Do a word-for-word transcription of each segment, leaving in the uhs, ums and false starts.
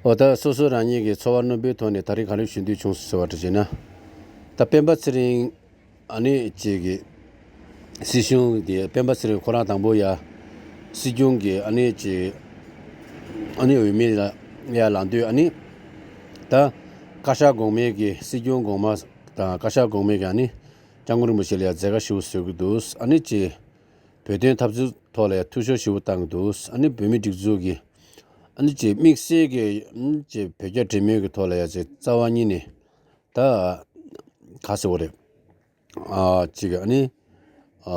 འོ་ད་སོ་སོ་རང་ཉིད་ཀྱི་ཚོར་བ་རྣོན་པོའི་ཐོག་ནས་ད་རེས་ག་རེ་ཞུ་འདོད་བྱུང་ཟེར་བ་འདྲ་བྱས་ན། ད་སྤེན་པ་ཚེ་རིང་ཨ་ནི་ཅིག་གི་སྲིད་གཞུང་དེ་སྤེན་པ་ཚེ་རིང་ཁོ་རང་དང་པོ་ཡ་སྲིད་སྐྱོང་གི་ཨ་ནི་ཅིག་ཨ་ནི་འོས་མི་ལ་ཡ་ལངས་དུས་ཨ་ནི་ད་བཀའ་ཤག་གོང་མའི་གི་སྲིད་སྐྱོང་གོང་མ་དང་བཀའ་ཤག་གོང་མའི་གི་ཨ་ནི་སྐྱབས་མགོན་རིན་པོ་ཆེ་ལ་ཡ་མཛད་དཀའ་ཞེ་པོ་བཟོ་གི་འདུག་ཨ་ནི་ཅིག་བོད་དོན་འཐབ་རྩོད་ཐོག་ལ་ཡང་འཐུས་ཤོར་ཞེ་པོ་བཏང་གི་འདུག་ཨ་ནི་བོད་མི་སྒྲིག་འཛུགས་ཀྱི་ཨ་ནི་ཅིག་དམིགས་བསལ་གྱི་ཨ་ནི་ཅིག་བོད་རྒྱ་འབྲེལ་མོལ་གྱི་ཐོག་ལ་ཡང་ཅིག་རྩ་བ་ཉིད་ནས་ད་ག་ཟེར་བ་རེད། ཨ་ཅིག་ཨ་ནི་ཨ་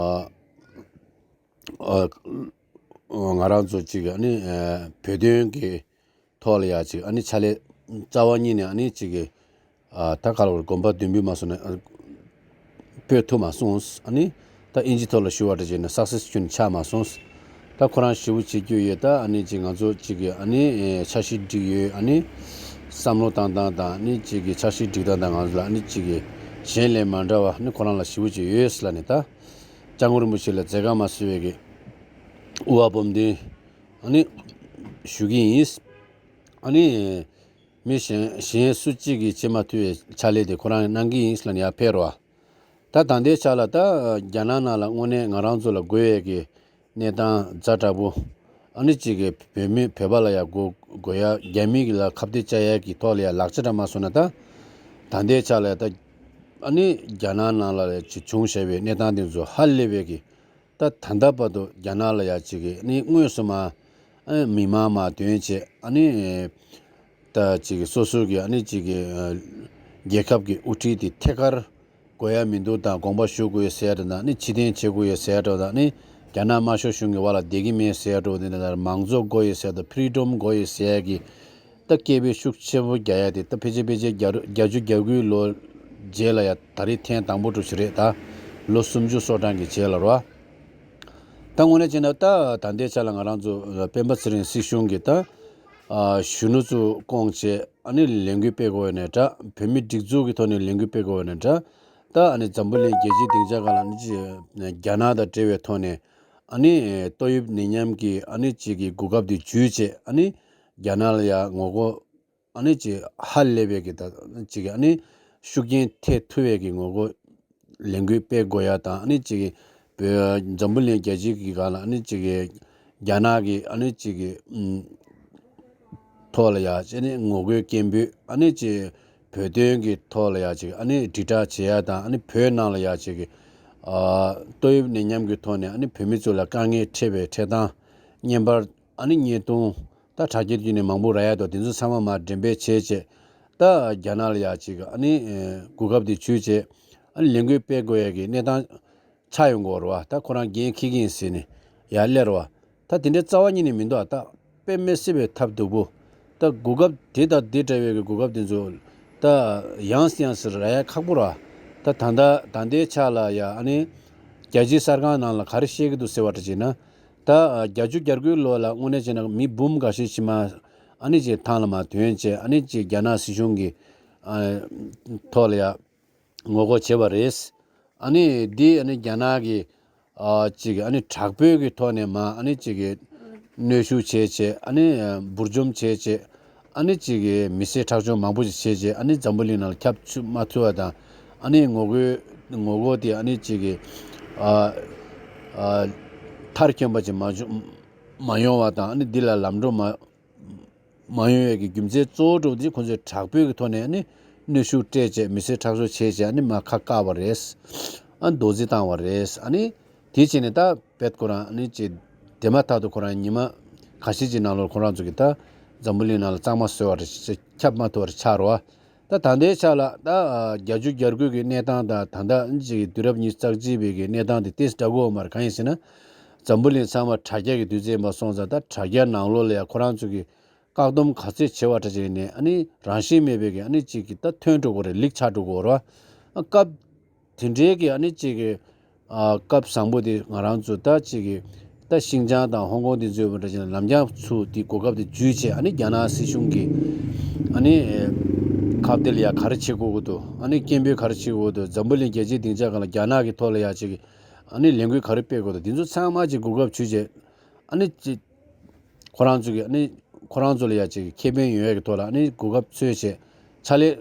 ཨ་ང་རང་ཚོ་ཅིག་ཨ་ནི་ཨ་བོད་དོན་གྱི་ཐོག་ལ་ཡ་ཅིག་ཨ་ནི་ཕྱག་ལས་རྩ་བ་ཉིད་ནས་ཨ་ནི་ཅིག་གི་ཨ་ད་ག་ལ་བར་གོམ་པ་མདུན་སྤོས་མ་སོང་ན་ཨ་སྤོས་ཐུབ་མ་སོང་། ཨ་ནི་ད་ཨིན་ཇི་ཐོག་ལ་ཞུ་བ་འདྲ་བྱས་ན་སག་སེ་སི་ཁྱོན་ཆགས་མ་སོང་། ད་ཁོ་རང་ཞེ་པོ་བྱེད་རྒྱུ་ཡོད། ད་ཨ་ནི་ཅིག་ང་ཚོ་ཅིག་གི་ཨ་ནི་ཨེ་འཆར་གཞི་སྒྲིག་ཡོད། ཨ་ནི་བསམ་བློ་བཏང་སྟངས་དང་ཨ་ནི་ཅིག་གི་འཆར་གཞི་སྒྲིག་སྟངས་དང་ང་ཚོ་ལ་ཨ་ནི་ཅིག་གི་གཞན་ལས་མ་འདྲ་བ་ཨ་ནི་ཁོ་རང་ལ་ཞེ་པོ་ཅིག་ཡོད་ཟེར་ལབ་ནས་ད་སྐྱབས་མགོན་རིན་པོ་ཆེ་ལ་མཛད་དཀའ་མ་བཟོ་བའི་གི་དབུ་བ་སྤོམ་འདི་ཨ་ནི་ཞུ་གི་ཡིན། ཨ་ནི་མི་གཞན་གཞན་སུ་གཅིག་གིས་བྱེད་མ་ཐུབ་པའི་ཕྱག་ལས་དེ་ཁོ་རང་གནང་གི་ཡིན་ཟེར་ནས་ཡར་ཕེབས་རོགས། ད་ད་ལྟའི་ཆ་ལ་ད་རྒྱ་ནག་ནང་ལ་དངོས་གནས་ང་རང་ཚོ་ལ་དགོས་ཡས་ཀྱི་གནས་སྟངས་ཛ་དྲག་པོ་ཨ་ནི་གཅིག་གིས་བོད་མི་བོད་པ་ལ་ཡང་དགོས་དགོས་ཡ། རྒྱ་མི་གི་ལ་ཁ་གཏད་བཅག་ཡས་ཀྱི་ཐོག་ལ་ཡང་ལག་ཆ་འདྲ་མ་བཟོ་ན་ད་ད་ལྟའི་ཆ་ལ་ད་ཨ་ནི་རྒྱ་ནག་ནང་ལ་ཅིག་བྱུང་བཞག་པའི་གནས་སྟངས་དེ་ཚོ་ཧ་ལས་པའི་གི་ད་ད་ལྟ་བར་དུ་རྒྱ་ནག་ལ་ཡ་ཅིག་གི་ཨ་ནི་དངོས་སུ་མ་ཨ་མི་མང་མ་དོན་བྱས་ཨ་ནི་ད་ཅིག་གི་སོ་སོ་གི་ཨ་ནི་ཅིག་གི་ཨ་རྒྱལ་ཁབ་ཀྱི་དབུ་ཁྲིད་དེ་ཐད་ཀར་དགོས་ཡ་མི་འདུག་དང་དགོངས་པ་ཞུ་དགོས་ཡོད་ཟེར་ཡ་འདྲ་དང་ཨ་ནི་ཕྱིར་འཐེན་བྱེད་དགོས་ཡོད་ཟེར་ཡ་འདྲ་དང་ཨ་ནི་རྒྱ་ནག་དམར་ཤོག་གཞུང་གི་བར་ལ་བསྡད་ཀྱི་མེད་ཟེར་ཡ་འདྲ་དེ་འདྲ་དང་མང་གཙོ་དགོས་ཡོད་ཟེར་ཡ་དང་ཕི་རི་ཌོམ་དགོས་ཡོད་ཟེར་ཡ་གི་ད་སྐད་འབོད་ཤུགས་ཆེན་པོ་རྒྱག་ཡ་དེ་ད་ཕལ་ཆེར་ཕལ་ཆེར་བརྒྱ་རུ་བརྒྱད་ཅུ་གྱ་དགུའི་ལོ་རྗེས་ལ་ཡ་ད་རེས་ཐེངས་དང་པོ་འགྲོ་ཞིག་རེད། ད་ལོ་སུམ་ཅུ་སོ་གྲངས་ཀྱི་རྗེས་ལ་རོ། ད་དངོས་གནས་བྱས་ན་ད་ད་ལྟའི་ཆ་ལ་ང་རང་ཚོ་སྤེན་པ་ཚེ་རིང་སྲིད་གཞུང་གི་ད་ཨ་གཞོན་ནུ་ཚོ་བསྐོངས་བྱས་ཨ་ནི་ལས་འགུལ་སྤེལ་དགོས་ཡ་ནས་འདྲ། བོད་མི་སྒྲིག་འཛུགས་ཀྱི་ཐོག་ནས་ལས་འགུལ་སྤེལ་དགོས་ཡ་ནས་འདྲ། ད་ཨ་ནི་འཛམ་བུ་གླིང་རྒྱལ་སྤྱིའི་སྡིངས་ཆ་སྒང་ལ་ཨ་ནི་ཅིག་རྒྱ་ནག་དང་འབྲེལ་བའི་ཐོག་ནས་ཨ་ནི་ཏོག་དབྱིབས་ནད་ཉམས་ཀྱི་ཨ་ནི་ཅིག་གི་གོ་སྐབས་དེ་འཇུས་བྱས་ཨ་ནི་རྒྱ་ནག་ལ་ཡ་ངོ་རྒོལ་ཨ་ནི་ཅིག་ཧ་ལས་པའི་གི་ད་ཅིག་གི་ཨ་ནི་ཤུགས་རྐྱེན་ཐེབས་ཐུབ་པའི་གི་ངོ་རྒོལ་ལས་འགུལ་སྤེལ་དགོས་ཡ་དང་ཨ་ནི་ཅིག་གི་བོད་འཛམ་བུ་གླིང་རྒྱལ་སྤྱི་གི་སྒང་ལ་ཨ་ནི་ཅིག་གི་རྒྱ་ནག་གི་ཨ་ནི་ཅིག་གི་ཨུམ་ཐོག་ལ་ཡ་ཅིག་ཨ་ནི་ངོ་རྒོལ་སྐད་འབོད་ཨ་ནི་ཅིག་བོད་དོན་གི་ཐོག་ལ་ཡ་ཅིག་ཨ་ནི་དྲིལ་བསྒྲགས་བྱེད་ཡ་དང་ཨ་ནི་བོད་ནང་ལ་ཡ་ཅིག་གི་ཨ་ཏོག་དབྱིབས་ནད་ཉམས་ཀྱི་ཐོག་ནས་ཨ་ནི་བོད་མི་ཚོ་ལ་དཀའ་ངལ་འཕྲད་པའི་འཕྲད་སྟངས་བརྙན་པར་ཨ་ནི་བརྙན་ཐུང་ད་དྲ་རྒྱའི་བརྒྱུད་ནས་མང་པོ་རག་ཡ་འདུག་དེ་ཚོ་ཚང་མ་མར་འགྲེམས་སྤེལ་བྱས་བྱས་ད་རྒྱ་ནག་ལ་ཡ་ཅིག་ཨ་ནི་ཨེ་གོ་སྐབས་དེ་འཇུས་བྱས་ཨ་ནི་ལས་འགུལ་སྤེལ་དགོས་ཡ་གི་གནས་སྟངས་ཆགས་ཡོང་གི་ཡོད་རེད་བ། ད་ཁོ་རང་འགན་འཁྱེར་གྱི་ཡིན་ཟེར་ནས་ཡར་སླེབས་རེད་བ། ད་དེ་འདྲའི་རྩ་བ་ཉིད་ནས་མི་འདུག་ད་དཔེ་མི་སྲིད་པའི་ཐབས་སྡུག་པོ། ད་གོ་སྐབས་དེ་དང་དེ་འདྲ་བའི་གི་གོ་སྐབས་དེ་ཚོ་ད་ཡང་སེ་ཡང་སེ་རག་ཡ་ཁག་པོ་རེད་བ། ད་ད་ལྟ་ད་ལྟའི་ཆ་ལ་ཡ་ཨ་ནི་རྒྱལ་སྤྱིའི་གསར་ཁང་ནང་ལ་ག་རེ་བཤད་ཀྱི་འདུག་ཟེར་བ་འདྲ་བྱས་ན། ད་བརྒྱད་ཅུ་གྱ་དགུའི་ལོ་ལ་དངོས་གནས་བྱས་ན་མི་འབུམ་འགའ་ཤས་ཤིག་མ་ཨ་ནི་ཅིག་ཐང་ལ་མར་ཐོན་བྱས་ཨ་ནི་ཅིག་རྒྱ་ནག་སྲིད་གཞུང་གི་ཨ་ཐོག་ལ་ཡ་ངོ་རྒོལ་བྱས་པ་རེད། ཨ་ནི་འདི་ཨ་ནི་རྒྱ་ནག་གི་ཨ་ཅིག་ཨ་ནི་དྲག་པོའི་གི་ཐོག་ནས་མར་ཨ་ནི་ཅིག་གི་གནོན་ཤུགས་བྱས་བྱས་ཨ་ནི་འབུར་འཇོམས་བྱས་བྱས་ཨ་ནི་ཅིག་གི་མི་སེར་ཁྲག་སྦྱོར་མང་པོ་ཞིག་བྱས་བྱས་ཨ་ནི་འཛམ་བུ་གླིང་ནང་ལ་ཁྱབ་ཚུ་མ་ཐུབ་པ་དང་ཨ་ནི་ངོ་རྒོལ་ངོ་རྒོལ་དེ་ཨ་ནི་ཅིག་གི་ཨ་ཨ་མཐར་འཁྱོལ་བ་ཅིག་མ་བྱུང་མ་ཡོང་བ་དང་ཨ་ནི་འདི་ལ་ལམ་འགྲོ་མ་མ་ཡོང་ཡས་ཀྱི་རྒྱུ་མཚན་གཙོ་བོ་འདྲ་བོ་འདི་ཁོང་ཚོས་དྲག་པོའི་གི་ཐོག་ནས་ཨ་ནི་གནོན་ཤུགས་སྤྲད་བྱས་མི་སེར་ཁྲག་སྦྱོར་བྱས་བྱས་ཨ་ནི་མར་ཁ་བཀག་པ་རེད། ཨ་ནི་རྡོག་རྫིས་བཏང་བ་རེད། ཨ་ནི་དེ་བྱས་ནས་ད་བེད་ཁོ་རང་ཨ་ནི་ཅིག་དེ་མ་ཐག་ཏུ་ཁོ་རང་ཉི་མ་ཁ་ཤས་ཀྱི་ནང་ལོགས་ཁོ་རང་ཚོ་གི་ད་འཛམ་བུ་གླིང་ནང་ལ་གཙང་མ་བཟོས་པ་རེད། ཁྱབ་མ་ཐུབ་པ་རེད་ཆགས་རེད་བ། ད་ད་ལྟའི་ཆ་ལ་ད་བརྒྱད་ཅུ་གྱ་དགུ་གི་གནས་སྟངས་དང་ད་ལྟ་ཅིག་དུས་རབས་ཉི་ཤུ་རྩ་གཅིག་པའི་གི་གནས་སྟངས་དེ་ཏོག་ཙམ་འདྲ་གི་ཡོད་མ་རེད། གང་ཡིན་ཟེར་ན། འཛམ་བུ་གླིང་ཚང་མ་དྲ་རྒྱ་གི་དུས་ཚོད་ཡིན་པ་སོང་ཙང་ད་དྲ་རྒྱ་ནང་ལོགས་ལ་ཡང་ཁོ་རང་ཚོ་གི་བཀག་སྡོམ་ག་ཚོད་བྱེད་པ་འདྲ་ཅིག་ནས་ཨ་ནི་རང་བཞིན་མེད་པའི་གི་ཨ་ནི་ཅིག་གི་ད་ཐོན་འགྲོ་གི་རེད། ལིག་ཆགས་འགྲོ་གི་ཡོད་རེད་བ། སྐབས་དེ་འདྲའི་གི་ཨ་ནི་ཅིག་གི་ཨ་སྐབས་བཟང་པོ་དེ་ང་རང་ཚོ་ད་ཅིག་གི་ད་ཤིན་ཅང་དང་ཧོང་ཀོང་དེ་ཚོའི་འདྲ་ཅིག་ནས་ལམ་རྒྱགས་ཚུར་དེ་གོ་སྐབས་དེ་འཇུས་བྱས་ཨ་ནི་རྒྱ་ནག་སྲིད་གཞུང་གི་ཨ་ནི་ཁ་གཏད་ལ་ཡ་ག་རེ་བྱེད་དགོས་ཀྱི་འདུག་ཨ་ནི་སྐད་འབོད་ག་རེ་བྱེད་དགོས་ཀྱི་འདུག་འཛམ་བུ་གླིང་རྒྱལ་སྤྱིའི་སྡིངས་ཆ་སྒང་ལ་རྒྱ་ནག་གི་ཐོག་ལ་ཡ་ཅིག་གི་ཨ་ནི་ལས་འགུལ་ག་རེ་སྤེལ་དགོས་འདུག་དེ་ཚོ་ཚང་མ་ཅིག་གོ་སྐབས་འཇུས་བྱས་ཨ་ནི་ཅིག་ཁོ་རང་ཚོ་གི་ཨ་ནི་ ཁོ་རང་ཚོ་ལ་ཡ་ཅིག་ཁེ་ཕན་ཡོང་ཡ་གི་ཐོག་ལ་ཨ་ནི་གོ་སྐབས་འཚོལ་བྱས་ཕྱག་ལས་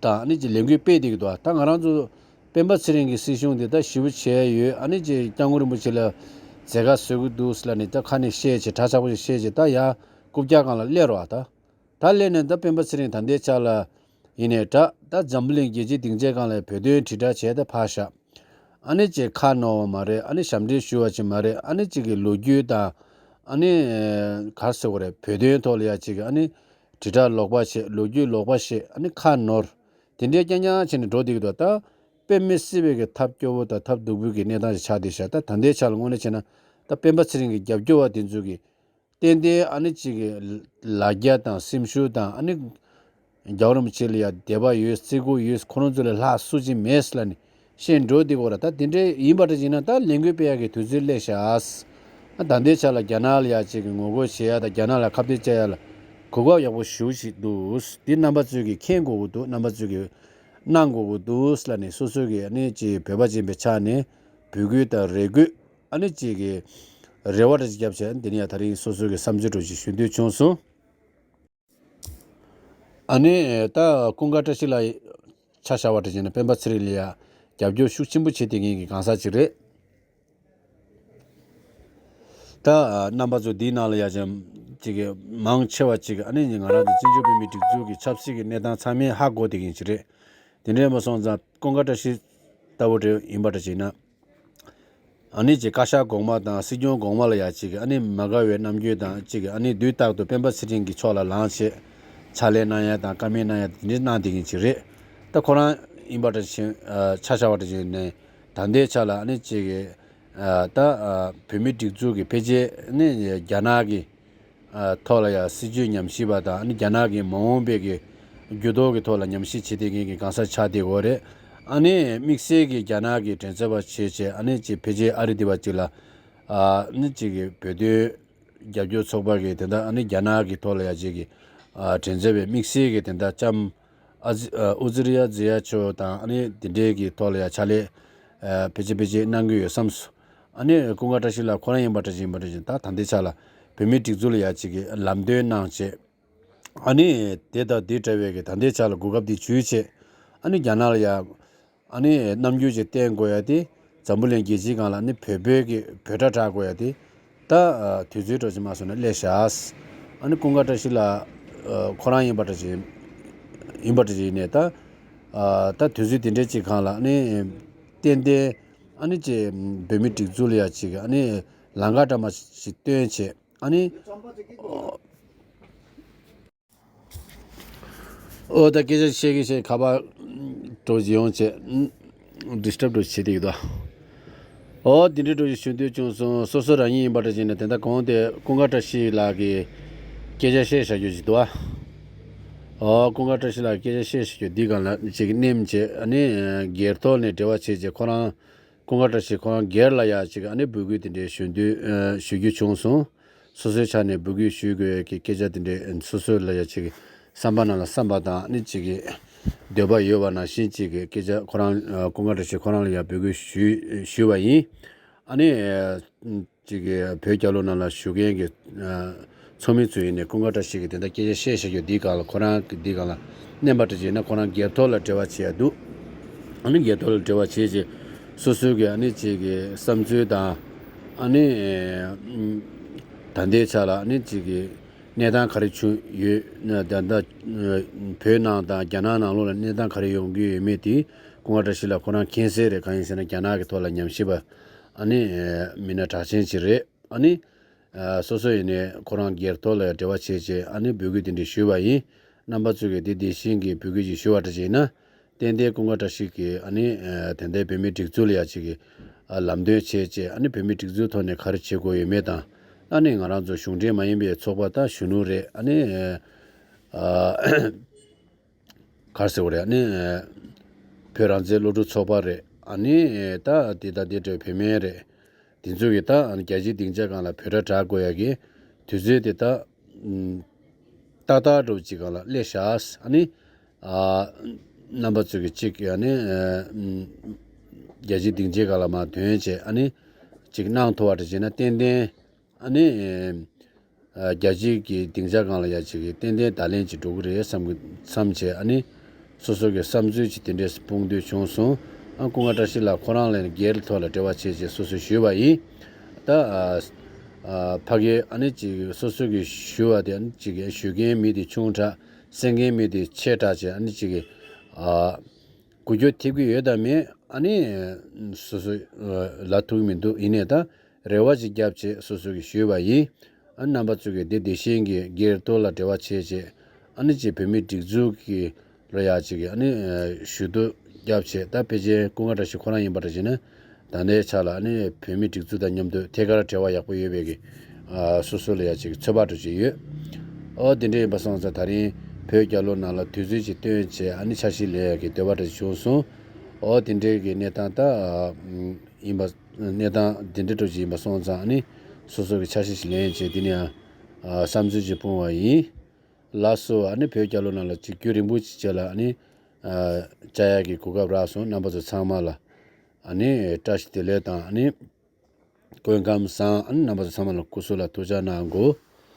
དང་ཨ་ནི་ཅིག་ལས་འགུལ་སྤེལ་བསྡད་ཀྱི་འདུག་ད་ང་རང་ཚོ་སྤེན་པ་ཚེ་རིང་གི་སྲིད་གཞུང་འདི་ད་ཞེ་པོ་བྱས་ཡོད། ཨ་ནི་ཅིག་སྐྱབས་མགོན་རིན་པོ་ཆེ་ལ་མཛད་དཀའ་བཟོ་གི་འདུག་ཟེར་ལབ་ནས་ད་ཁ་ནས་བཤད་བྱས་གྲ་ཆག་པོ་ཞིག་བཤད་བྱས་ད་ཡ་རྐུབ་བཀྱག་སྒང་ལ་སླེབས་རོགས་ད། ད་སླེབས་ནས་ད་སྤེན་པ་ཚེ་རིང་ད་ལྟའི་ཆ་ལ་ཡིན་ནའི་ད་ད་འཛམ་བུ་གླིང་རྒྱལ་སྤྱིའི་སྡིངས་ཆའི་སྒང་ལ་བོད་དོན་དྲིལ་བསྒྲགས་བྱས་ད་ཕར་བཞག་ཨ་ནི་ཅིག་ཁ་ནོར་བ་མ་རེད། ཨ་ནི་ཞབས་འདྲེན་ཞུ་བ་ཅིག་མ་རེད། ཨ་ནི་ཅིག་གི་ལོ་རྒྱུས་དང་ཨ་ནི་ག་རེ་ཟེར་དགོས་རེད། བོད་དོན་ཐོག་ལ་ཡ་ཅིག་གི་ཨ་ནི་དྲིལ་བསྒྲགས་ལོག་པ་བྱེད། ལོ་རྒྱུས་ལོག་པ་བཤད། ཨ་ནི་ཁ་ནོར། དེ་འདྲའི་རྐྱང་རྐྱང་བྱས་ནས་འགྲོ་བསྡད་ཀྱི་འདུག་ད་དཔེ་མི་སྲིད་པའི་གི་ཐབས་སྐྱོ་བོ་དང་ཐབས་སྡུག་པོའི་གི་གནས་སྟངས་ཤིག་ཆགས་བསྡད་ཤག་ད་ད་ལྟའི་ཆ་ལ་དངོས་གནས་བྱས་ན་ད་སྤེན་པ་ཚེ་རིང་གི་རྒྱབ་སྐྱོར་བ་དེ་ཚོ་གི་ཏན་ཏན་ཨ་ནི་གཅིག་གི་ལ་རྒྱ་དང་སེམས་ཤུགས་དང་ཨ་ནི་རྒྱལ་བ་རིན་པོ་ཆེ་ལ་ཡ་དད་པ་ཡོད། བརྩི་བཀུར་ཡོད། ཁོ་རང་ཚོ་ལས་ལྷག་སུ་གཅིག་མེད་ཟེར་ལབ་ནས་བཤད་འགྲོ་བསྡད་ཀྱི་ཡོད་རེད། ད་དེ་འདྲ་ཡིན་པ་འདྲ་ཅིག་ན་ད་ལས་འགུལ་སྤེལ་ཡག་གི་དུས་ཚོད་སླེབས་ཤག་ཨ་ད་ལྟའི་ཆ་ལ་རྒྱ་ནག་ལ་ཡ་གཅིག་གི་ངོ་རྒོལ་བྱེད་ཡ་དང་རྒྱ་ནག་ལ་ཁ་གཏད་བཅག་ཡ་ལ་གོ་སྐབས་ཡག་པོ་ཞེ་པོ་ཞིག་འདུག་འདི་རྣམ་པ་ཚོས་ཀྱིས་མཁྱེན་དགོས་ཀྱི་འདུག་རྣམ་པ་ཚོས་ཀྱིས་གནང་དགོས་ཀྱི་འདུག་ཟེར་ལབ་ནས་སོ་སོ་གི་ཨ་ནི་གཅིག་བོད་པ་ཅིག་ཡིན་པའི་ཆ་ནས་འབོད་སྐུལ་དང་རེ་སྐུལ། ཨ་ནི་གཅིག་གི་རེ་བ་འདྲ་ཅིག་བརྒྱབ་བྱས། འདི་ནས་ཡང་དེ་རིང་སོ་སོ་གི་བསམ་ཚུལ་འདྲ་ཅིག་ཞུ་འདོད་བྱུང་སོང་། ཨ་ནི་ད་ཀུན་དགའ་བཀྲ་ཤིས་ལགས་ཆ་བཞག་པ་འདྲ་བྱས་ན་སྤེན་པ་ཚེ་རིང་ལ་ཡ་རྒྱབ་སྐྱོར་ཤུགས་ཆེན་པོ་བྱེད་བསྡད་མཁན་གྱི་གང་ཟག་ཅིག་རེད། ད་རྣམ་པ་ཚོ་འདིའི་ནང་ལ་ཡ་ཅིག་གི་མང་ཆེ་བ་ཅིག་ཨ་ནི་ང་རང་ཚོ་བཙན་བྱོལ་བོད་མིའི་སྒྲིག་འཛུགས་ཀྱི་ཆབ་སྲིད་ཀྱི་གནས་སྟངས་ཚང་མས་ཧ་གོ་བསྡད་མཁན་ཅིག་རེད། དེ་འདྲ་ཡིན་པ་སོང་ཙང་ཀུན་དགའ་བཀྲ་ཤིས་ལྟ་བུ་འདྲ་ཡིན་པ་འདྲ་བྱས་ན། ཨ་ནི་ཅིག་བཀའ་ཤག་གོང་མ་དང་སྲིད་སྐྱོང་གོང་མ་ལ་ཡ་ཅིག་ཨ་ནི་མ་དགའ་བའི་རྣམ་འགྱུར་དང་ཅིག་ཨ་ནི་དུས་རྟག་ཏུ་སྤེན་པ་ཚེ་རིང་གི་ཕྱོགས་ལ་ལངས་བྱས་ཕྱག་ལས་གནང་ཡ་དང་བཀའ་མོལ་གནང་ཡ་དེ་འདྲ་གནང་བསྡད་མཁན་ཅིག་རེད། ད་ཁོ་རང་ཡིན་པ་འདྲ་ཞིག་ཨ་ཆ་བཞག་པ་འདྲ་ཞིག་ནས་ད་ལྟའི་ཆ་ལ་ཨ་ནི་ཅིག་ཨ་ད་ཨ་བོད་མིའི་སྒྲིག་འཛུགས་ཀྱི་ཕལ་ཆེར་ནི་རྒྱ་ནག་གི་ཨ་ཐོག་ལ་ཡང་སྲིད་བྱུས་ཉམས་ཞིབ་པ་དང་ཨ་ནི་རྒྱ་ནག་གི་མ་འོངས་པའི་གི་འགྱུར་ལྡོག་གི་ཐོག་ལ་ཉམས་ཞིབ་བྱེད་བསྡད་མཁན་གྱི་གང་ཟག་ཆགས་བསྡད་ཡོད་རེད། ཨ་ནི་དམིགས་བསལ་གྱི་རྒྱ་ནག་གི་འགྲན་རྩོད་པ་བྱས་བྱས་ཨ་ནི་ཅིག་ཕལ་ཆེར་ཨ་རི་འདི་པ་ཅིག་ལ་ཨ་ནི་ཅིག་གི་བོད་དོན་རྒྱབ་སྐྱོར་ཚོགས་པ་གི་དེ་འདྲ་ཨ་ནི་རྒྱ་ནག་གི་ཐོག་ལ་ཡ་ཅིག་གི་ཨ་འགྲན་རྩོད་པའི་དམིགས་བསལ་གྱི་དེ་འདྲ་ལྕམ་ཨ་ཨུ་ཛི་རི་ཡ་ཛི་ཡ་ཆོ་དང་ཨ་ནི་དེ་འདྲའི་གི་ཐོག་ལ་ཡ་ཕྱག་ལས་ཨ་ཕལ་ཆེར་ཕལ་ཆེར་གནང་གི་ཡོད་བསམ་སོང་། ཨ་ནི་ཀུན་དགའ་བཀྲ་ཤིས་ལགས་ཁོ་རང་ཡིན་པ་འདྲ་ཅིག་ཡིན་པ་འདྲ་ཅིག་ད་ད་ལྟའི་ཆ་ལ་བོད་མིའི་སྒྲིག་འཛུགས་ལ་ཡ་ཅིག་གི་ལམ་སྟོན་གནང་བྱས། ཨ་ནི་དེ་དང་དེ་འདྲ་བའི་གི་ད་ལྟའི་ཆ་ལ་གོ་སྐབས་འདི་འཇུས་བྱས། ཨ་ནི་རྒྱ་ནག་ལ་ཡ་ཨ་ནི་རྣམ་འགྱུར་ཅིག་བསྟན་དགོས་ཡ་དེ་འཛམ་བུ་གླིང་རྒྱལ་སྤྱིའི་སྒང་ལ་ཨ་ནི་བོད་བོད་ཀྱི་བོད་སྒྲ་བསྒྲགས་དགོས་ཡ་དེ་ད་དུས་ཚོད་འདྲ་ཅིག་མ་སོང་ན་སླེབས་ཤག་ཨ་ནི་ཀུན་དགའ་བཀྲ་ཤིས་ལགས་ཁོ་རང་ཡིན་པ་འདྲ་ཅིག་ཡིན་པ་འདྲ་ཅིག་ཡིན་ནས་ད་ད་དུས་ཚོད་དེ་འདྲའི་ཅིག་སྒང་ལ་ཨ་ནི་ཏན་ཏན་ཨ་ནི་ཅིག་བོད་མིའི་སྒྲིག་འཛུགས་ལ་ཡ་ཅིག་ཨ་ནི་ལམ་ཁ་འདྲ་མ་ཞིག་སྟོན་བྱས། ཨ་ནི། ཨོ་ད་སྐད་ཆ་བཤད་ཀྱི་བཤད་ཁ་པར་འགྲོ་བཞིན་ཡོང་བྱས། ཌི་སི་ཊབ་འགྲོ་བྱེད་དེ་ཡོད་དོ། ཨོ་དེ་འདྲའི་འགྲོ་བཞིན་ཞུ་འདོད་བྱུང་སོང་། སོ་སོ་རང་ཉིད་ཡིན་པ་འདྲ་བྱས་ནས་དེ་འདྲ་གོང་དེ་ཀུན་དགའ་བཀྲ་ཤིས་ལགས་ཀྱི་སྐད་ཆ་བཤད་བཞག་རྒྱུ་ཞིག་འདུག་ཨ། ཨོ་ཀུན་དགའ་བཀྲ་ཤིས་ལགས་ཀྱི་སྐད་ཆ་བཤད་བཞག་རྒྱུ་འདི་སྒང་ལ་ཅིག་ནེམ་བྱས་ཨ་ནི་སྒེར་ཐོག་ནས་འབྲེལ་བ་བྱས་བྱས་ཁོ་རང་། ཀུན་དགའ་བཀྲ་ཤིས་ཁོ་རང་སྒེར་ལ་ཡ་ཅིག་ཨ་ནི་འབོད་སྐུལ་དེ་འདྲའི་ཞུ་འདོད་ཨ་ཞུ་རྒྱུ་བྱུང་སོང་། སོ་སོའི་ཆ་ནས་འབོད་སྐུལ་ཞུ་དགོས་ཀྱི་སྐད་ཆ་དེ་འདྲའི་སོ་སོ་ལ་ཡ་ཅིག་བསམ་པ་ནང་ལ་བསམ་པ་དང་ཨ་ནི་ཅིག་གི་འདོད་པ་ཡོད་པ་ནང་བཞིན་ཅིག་གི་སྐད་ཆ་ཁོ་རང་ཨ་ཀུན་དགའ་བཀྲ་ཤིས་ཁོ་རང་ལ་ཡ་འབོད་སྐུལ་ཞུ་ཞུས་པ་ཡིན། ཨ་ནི། ཅིག་གི་བོད་རྒྱལ་ལོ་ནང་ལ་བཞུགས་མཁན་གྱི་ཨ་ཚོགས་མི་ཚོ་ཡིན་ནས་ཀུན་དགའ་བཀྲ་ཤིས་ཀྱི་དེ་འདྲ་སྐད་ཆ་བཤད་བཞག་རྒྱུ་འདིའི་སྒང་ལ་ཁོ་རང་གི་འདིའི་སྒང་ལ་བསྣན་པ་འདྲ་བྱས་ན་ཁོ་རང་སྒེར་ཐོག་ལ་འབྲེལ་བ་བྱེད་ཡ་འདུག་ཨ་ནི་སྒེར་ཐོག་ལ་འབྲེལ་བ་བྱས་རྗེས་སོ་སོའི་གི་ཨ་ནི་ཅིག་གི་བསམ་ཚུལ་དང་ཨ་ནི་ཨ་ད་ལྟའི་ཆ་ལ་ཨ་ནི་ཅིག་གི་གནས་སྟངས་ག་རེ་བྱུང་ཡོད་ན་ད་ལྟ་ཨ་བོད་ནང་དང་རྒྱ་ནག་ནང་ལོགས་ལ་གནས་སྟངས་ག་རེ་ཡོང་གི་ཡོད་མེད་དེ་ཀུན་དགའ་བཀྲ་ཤིས་ལགས་ཁོ་རང་མཁྱེན་གསལ་རེད། གང་ཡིན་ཟེར་ན་རྒྱ་ནག་གི་ཐོག་ལ་ཉམས་ཞིབ་པ་ཨ་ནི་མི་སྣ་གྲགས་ཅན་ཅིག་རེད། ཨ་ནི། ཨ་སོ་སོ་ཡིན་ནའི་ཁོ་རང་སྒེར་ཐོག་ལ་འབྲེལ་བ་བྱས་བྱས་ཨ་ནི་འབོད་སྐུལ་དེ་འདྲ་ཞུས་པ་ཡིན། རྣམ་པ་ཚོས་ཀྱིས་དེ་དེ་བཞིན་གྱི་འབོད་སྐུལ་ཅིག་ཞུ་བ་འདྲ་བྱས་ན། ཏན་ཏན་ཀུན་དགའ་བཀྲ་ཤིས་ཀྱིས་ཨ་ནི་ཨ་དེ་འདྲའི་བོད་མིའི་སྒྲིག་འཛུགས་ལ་ཡ་གཅིག་གི་ཨ་ལམ་སྟོན་བྱས་བྱས་ཨ་ནི་བོད་མིའི་སྒྲིག་འཛུགས་ཐོག་ནས་ག་རེ་བྱེད་དགོས་ཡོད་མེད་དང་། ཨ་ནི་ང་རང་ཚོ་གཞུང་འབྲེལ་མ་ཡིན་པའི་ཚོགས་པ་དང་གཞོན་ནུ་རེད། ཨ་ནི་ཨ། ག་རེ་ཟེར་དགོས་རེད། ཨ་ནི་བོད་རང་བཙན་སློབ་ཕྲུག་ཚོགས་པ་རེད། ཨ་ནི་ད་འདི་ད་འདི་འདྲའི་བུད་མེད་རེད། འདི་ཚོ་གིས་ད་རྒྱལ་སྤྱིའི་སྡིངས་ཆ་སྒང་ལ་བོད་སྒྲ་གྲགས་དགོས་ཡ་གི་དུས་ཚོད་དེ་ད་ཏག་ཏག་འདྲ་བོ་ཅིག་སྒང་ལ་སླེབས་ཤག་ཨ་ནི་རྣམ་པ་ཚོ་གིས་གཅིག་ཨ་ནི་རྒྱལ་སྤྱིའི་སྡིངས་ཆའི་སྒང་ལ་མར་ཐོན་བྱས་ཨ་ནི་གཅིག་གནང་ཐུབ་པ་འདྲ་བྱས་ན་ཏན་ཏན། ཨ་ནི། རྒྱལ་སྤྱིའི་གི་སྡིངས་ཆ་སྒང་ལ་ཡ་ཅིག་གི་ཏན་ཏན་བརྡ་ལན་ཅིག་འགྲོ་གི་རེད་བསམ་གི་བསམ་བྱས། ཨ་ནི་སོ་སོ་གི་བསམ་ཚུལ་ཅིག་དེ་འདྲས་སྤུངས་འདོད་བྱུང་སོང་། ཨ་ཀུན་དགའ་བཀྲ་ཤིས་ལགས་ཁོ་རང་ལ་སྒེར་ཐོག་ལ་འབྲེལ་བ་བྱས་བྱས་སོ་སོས་ཞུས་པ་ཡིན། ད་ཨ་ཨ་ཕ་གི་ཨ་ནི་ཅིག་སོ་སོ་གི་ཞུ་བ་དེ་ཨ་ནི་ཅིག་གི་ཞུ་མཁན་མི་དེ་ཆུང་དྲགས། གསན་མཁན་མི་དེ་ཆེ་དྲགས་བྱས། ཨ་ནི་ཅིག་གི་ཨ་འགུལ་སྐྱོད་ཐེབས་ཀྱི་ཡོད་དམ་མེད། ཨ་ནི་སོ་སོ་ལབ་ཐུབ་ཀྱི་མི་འདུག། ཡིན་ནའི་ད་རེ་བ་ཅིག་བརྒྱབ་བྱས་སོ་སོ་གིས་ཞུས་པ་ཡིན། ཨ་རྣམ་པ་ཚོ་གིས་དེ་དེ་བཞིན་གྱི་སྒེར་ཐོག་ལ་འབྲེལ་བ་བྱས་བྱས། ཨ་ནི་ཅིག་བོད་མིའི་སྒྲིག་འཛུགས་ཀྱི་ལ་ཡ་ཅིག་གི་ཨ་ནི་ཞུ་གཏུག་བརྒྱབ་བྱས། ད་ཕལ་ཆེར་ཀུན་དགའ་བཀྲ་ཤིས་ཁོ་རང་ཡིན་པ་འདྲ་བྱས་ན། ད་ལྟའི་ཆ་ལ་ཨ་ནི་བོད་མིའི་སྒྲིག་འཛུགས་དང་མཉམ་དུ་ཐད་ཀར་འབྲེལ་བ་ཡག་པོ་ཡོད་པའི་གི་ཨ་སོ་སོ་ལ་ཡ་ཅིག་ཚོད་དཔག་འདྲ་ཅིག་ཡོད། ཨོ་དེ་འདྲ་ཡིན་པ་སོང་ཙང་ད་རིང་བོད་རྒྱལ་ལོ་ནང་ལ་དུས་ཚོད་ཅིག་བཏོན་བྱས་ཨ་ནི་འཆར་གཞི་ལེན་ཡག་གི་འདོད་པ་འདྲ་ཅིག་བྱུང་སོང་། ཨོ་དེ་འདྲའི་གི་གནས་སྟངས་ད་ཨ་ཡིན་པ། གནས་སྟངས་དེ་འདྲ་འདྲ་ཅིག་ཡིན་པ་སོང་ཙང་ཨ་ནི་སོ་སོ་གི་འཆར་གཞི་ཞིག་ལེན་བྱས། དེ་ནས་ཨ་བསམ་ཚུལ་ཅིག་སྤུངས་པ་ཡིན། ལགས་སོ། ཨ་ནི་བོད་རྒྱལ་ལོ་ནང་ལ་ཅིག་རྒྱུན་རིང་པོ་ཅིག་རྗེས་ལ་ཨ་ནི་ཨ་བཅར་ཡག་གི་གོ་སྐབས་རག་སོང་། རྣམ་པ་ཚོ་ཚང་མ་ལ་ཨ་ནི་བཀྲ་ཤིས་བདེ་ལེགས་དང་ཨ་ནི་སྐུ་ཁམས་བཟང་། ཨ་ནི་རྣམ་པ་ཚོ་ཚང་མ་ལ་སྐུ་གཟུགས་ལ་ཐུགས་ཅག་གནང་དགོས།